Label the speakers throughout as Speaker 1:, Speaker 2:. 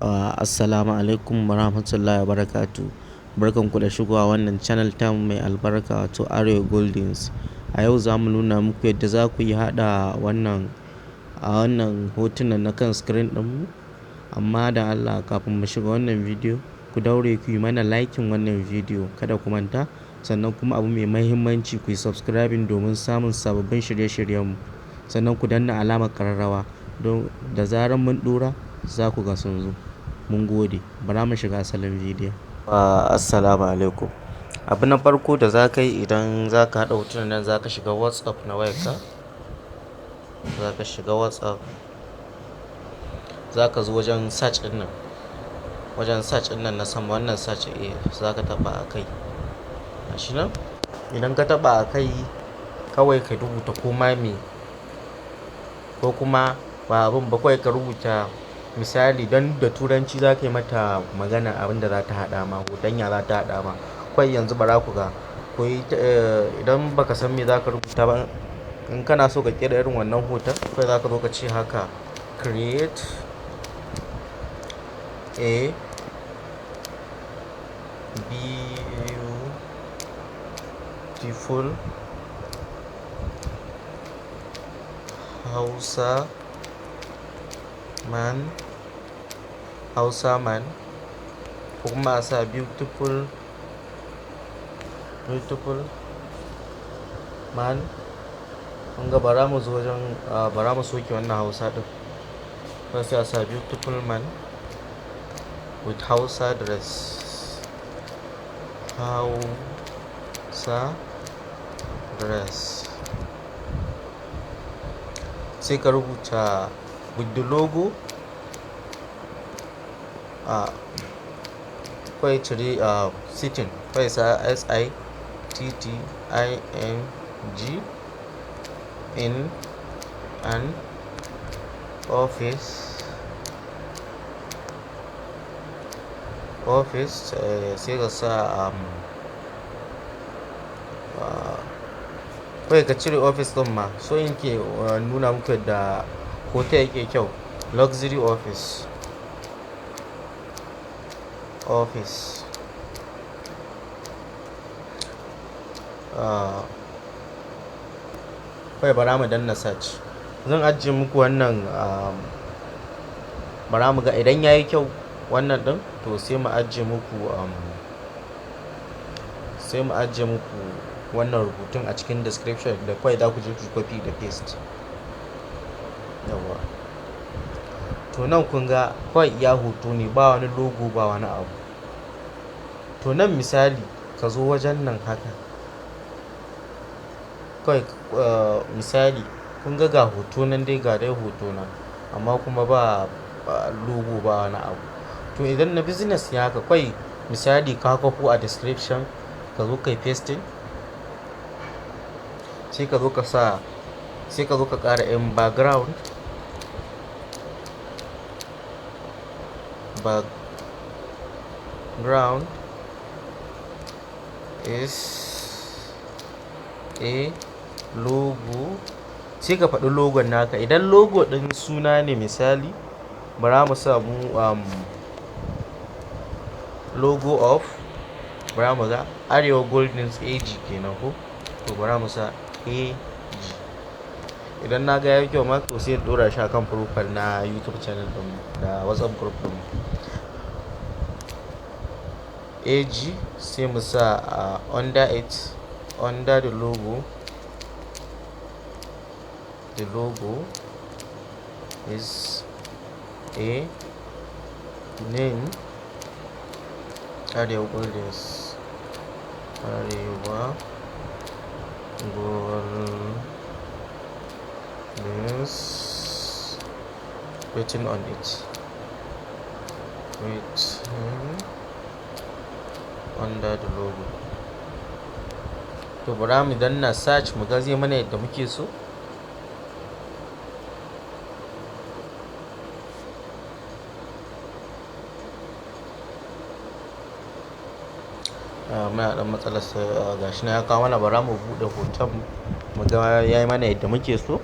Speaker 1: Assalamu alaikum warahmatullahi wabarakatuh. Barkan ku da shigowa wannan channel tamu mai albarka, wato Arewa Goldens. A yau za mu nuna muku yadda za ku yi haɗa wannan a wannan hotunan na kan screen ɗinmu. Amma da Allah, kafin mu shiga wannan bidiyo, ku daure ku yi mana liking wannan bidiyo, kada ku manta. Sannan kuma abu mai mahimmanci, ku yi subscribing domin samun sababbin shirye-shiryenmu. Sannan ku danna alamar ƙararrawa don da zarar mun ɗora za ku ga sun zo. Mun gode. Bara mu shiga asalin bidiyon. Assalamu alaikum. Abu na farko da za ka yi idan za ka haɗa hotunan nan, za ka shiga WhatsApp na wayarka. Za ka shiga WhatsApp. Za ka zo wajen search ɗin nan. Wajen search ɗin nan na sama, wannan search, za ka taɓa a kai. Gashi nan. Idan ka taɓa a kai, kawai ka rubuta koma me ko kuma ba abun ba, kawai ka rubuta misali don da Turanci za ka yi mata magana abin da za ta haɗa ma, hoton ya za ta haɗa ma. Kawai yanzu bara ku ga. Ko idan baka san me za ka rubuta ba, in kana so ka ƙera irin wannan hoton, kawai za ka zo ka ce haka: "Create a beautiful Hausa man, Hausa man", ko kuma a sa "beautiful man". Kun ga bara mu zo wajen, bara mu soke wannan Hausa ɗin. Kawai sai a sa "beautiful man with Hausa dress". Hausa dress. Sai ka rubuta with the logo. Kawai cire sitting, kawai sa sitting in an office, sai ka sa kawai ka cire office ɗin ma, so in ke nuna muku yadda hoton yake kyau. Luxury office. Kawai bara mu danna search. Zan ajiye muku wannan, bara mu ga idan yayi kyau wannan ɗin, to sai mu ajiye muku wannan rubutun a cikin description da kawai za ku je ku copy da paste. Yauwa. To nan kun ga kawai iya hoto ne, ba wani logo, ba wani abu. To nan misali ka zo wajen nan haka. Kawai misali kun ga ga hoto nan dai, ga dai hoto nan, amma kuma ba logo, ba wani abu. To idan na business ne haka, kawai misali ka kwafo a description, ka zo ka yi pasting. Sai ka zo ka sa, sai ka zo ka ƙara in background is a logo. Sai ka faɗi logon naka. Idan logo ɗin suna ne, misali bara mu samu logo of, bara mu ga Arewa Goldens AG kenan ko? To bara mu sa AG. Idan na ga yayi kyau ma, to sai in ɗora shi a kan profile na YouTube channel ɗin da WhatsApp group ɗin. AG, sai mu sa under it, under the logo is a name Arewa Goldens, Arewa Goldens written on it, written under the logo. To bara mu danna search mu ga zai mana yadda muke so. Muna ɗan matsalar sai gashi nan ya kawo mana. Bara mu buɗe hoton mu ga yayi mana yadda muke so.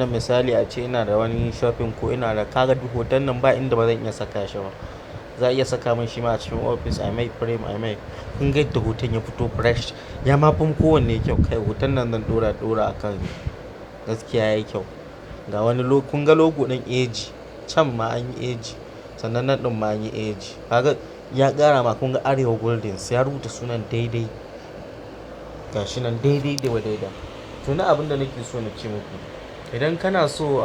Speaker 1: Nan misali a ce ina da wani shopping ko ina da, kaga duk hoton nan ba inda ba zan iya saka shi ba. Za a iya saka min shi ma a cikin office, a mai frame, a mai. Kun ga yadda hoton ya fito fresh. Ya ma fi kowanne kyau. Kai, hoton nan zan ɗora ɗora a kan gaskiya yayi kyau. Ga wani kun ga logo ɗin AG. Can ma an yi AG. Sannan nan ɗin ma an yi AG. Kaga ya ƙara ma, kun ga Arewa Goldens ya rubuta sunan daidai. Ga shi nan daidai da wadaida. To, na abin da nake so na ce muku. Idan kana so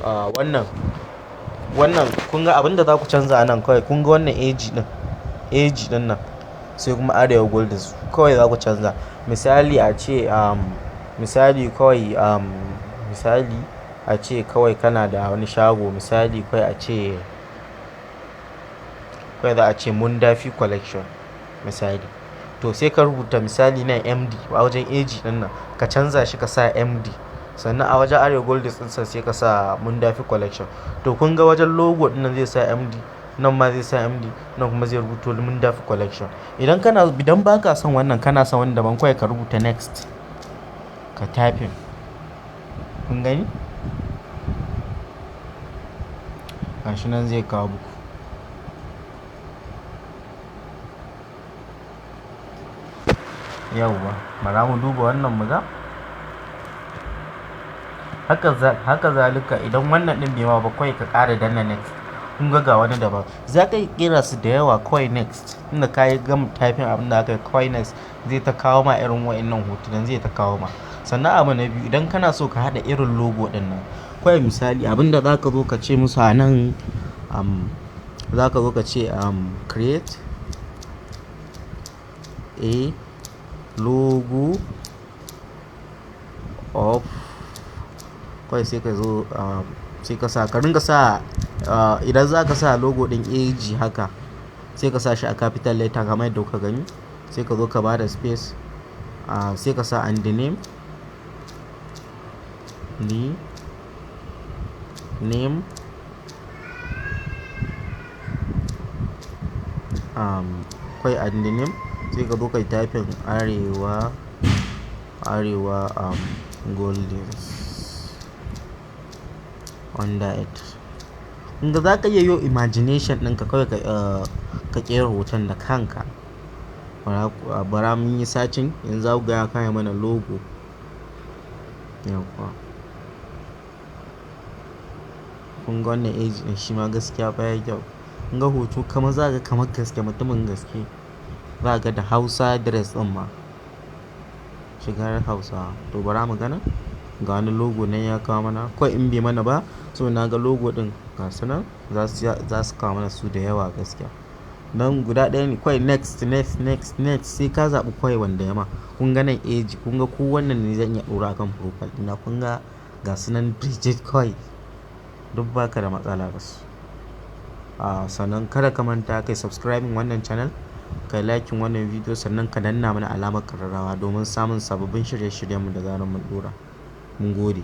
Speaker 1: wannan kun ga abin da za ku canza a nan kawai, kun ga wannan AG ɗin, AG ɗin nan sai kuma Arewa Goldens kawai za ku canza. Misali a ce misali kawai misali a ce kawai kana da wani shago, misali kawai a ce kawai za a ce Mundafi Collection misali. To, sai ka rubuta misali nan MD a wajen AG ɗin nan, ka canza shi ka sa MD. Sannan a wajen Arewa Goldens ɗin sai ka sa Mundafi Collection. To, kun ga wajen logo ɗin nan zai sa MD, nan ma zai sa MD, nan kuma zai rubuto Mundafi Collection. Idan ba ka son wannan, kana son wani daban, kawai ka rubuta next. Ka typing. Kun gani? Gashi nan zai kawo muku. Yauwa, bara mu duba wannan muga. Haka zalika idan wannan ɗin bai ma ba, kawai ka ƙara danna next. Kun ga wani daban. Za ka iya ƙera su da yawa, kawai next. Tunda ka yi gama typing abin da aka yi, kawai next zai ta kawo ma irin wa'innan hotunan zai ta kawo ma. Sannan abu na biyu, idan kana so ka haɗa irin logo ɗin nan, kawai misali abin da za ka zo ka ce musu a nan, za ka zo ka ce create a logo of, kawai sai ka zo sai ka sa, ka ringa sa, idan za ka sa logo ɗin AG haka sai ka sa shi a capital letter kamar yadda kuka gani. Sai ka zo ka bada space, sai ka sa and the name, the name kawai and the name, sai ka zo ka yi typing Arewa Goldens under it. Kun ga za ka iya yo imagination ɗinka kawai ka ƙera hoton da kanka. Bara mun yi searching, yanzu za ku ga ya kawo mana logo. Yauwa. Kun ga wannan AG ɗin shi ma gaskiya fa yayi kyau. Kun ga hoto kamar za ka ga kamar gaske mutumin gaske. Za ka ga da Hausa dress ɗin ma. Shigar Hausawa. To, bara mu gana. Ga wani logo nan ya kawo mana. Kawai in bai mana ba, so na ga logo ɗin gasu nan za su kawo mana su da yawa gaskiya. Nan guda ɗaya ne kawai next, next, next, next sai ka zaɓi kawai wanda ya ma. Kun ga nan AG, kun ga ko wannan ne zan iya ɗora akan profile ɗina. Kun ga gasu nan Bridget kawai. Duk baka da matsala da su. Sannan kada ka manta kai subscribing wannan channel, kai liking wannan video, sannan ka danna mana alamar ƙararrawa domin samun sababbin shirye-shiryenmu da zarar mun ɗora. Mun gode.